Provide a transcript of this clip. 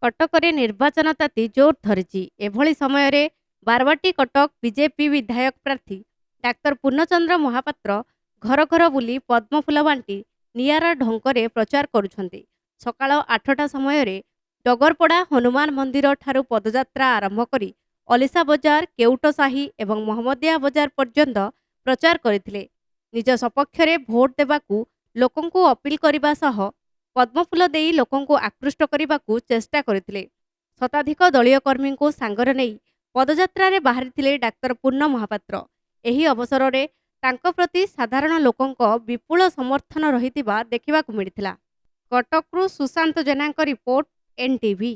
କଟକରେ ନିର୍ବାଚନ ତାତି ଜୋର ଧରିଛି। ଏଭଳି ସମୟରେ ବାରବାଟୀ କଟକ ବିଜେପି ବିଧାୟକ ପ୍ରାର୍ଥୀ ଡାକ୍ତର ପୂର୍ଣ୍ଣଚନ୍ଦ୍ର ମହାପାତ୍ର ଘର ଘର ବୁଲି ପଦ୍ମଫୁଲ ବାଣ୍ଟି ନିଆରା ଢଙ୍ଗରେ ପ୍ରଚାର କରୁଛନ୍ତି। ସକାଳ 8ଟା ସମୟରେ ଡଗରପଡ଼ା ହନୁମାନ ମନ୍ଦିର ଠାରୁ ପଦଯାତ୍ରା ଆରମ୍ଭ କରି ଅଲିସା ବଜାର, କେଉଟ ସାହି ଏବଂ ମହମ୍ମଦିଆ ବଜାର ପର୍ଯ୍ୟନ୍ତ ପ୍ରଚାର କରିଥିଲେ। ନିଜ ସପକ୍ଷରେ ଭୋଟ ଦେବାକୁ ଲୋକଙ୍କୁ ଅପିଲ କରିବା ସହ ପଦ୍ମଫୁଲ ଦେଇ ଲୋକଙ୍କୁ ଆକୃଷ୍ଟ କରିବାକୁ ଚେଷ୍ଟା କରିଥିଲେ। ଶତାଧିକ ଦଳୀୟ କର୍ମୀଙ୍କୁ ସାଙ୍ଗରେ ନେଇ ପଦଯାତ୍ରାରେ ବାହାରିଥିଲେ ଡାକ୍ତର ପୂର୍ଣ୍ଣ ମହାପାତ୍ର। ଏହି ଅବସରରେ ତାଙ୍କ ପ୍ରତି ସାଧାରଣ ଲୋକଙ୍କ ବିପୁଳ ସମର୍ଥନ ରହିଥିବା ଦେଖିବାକୁ ମିଳିଥିଲା। କଟକରୁ ସୁଶାନ୍ତ ଜେନାଙ୍କ ରିପୋର୍ଟ, ଏନ୍ଟିଭି।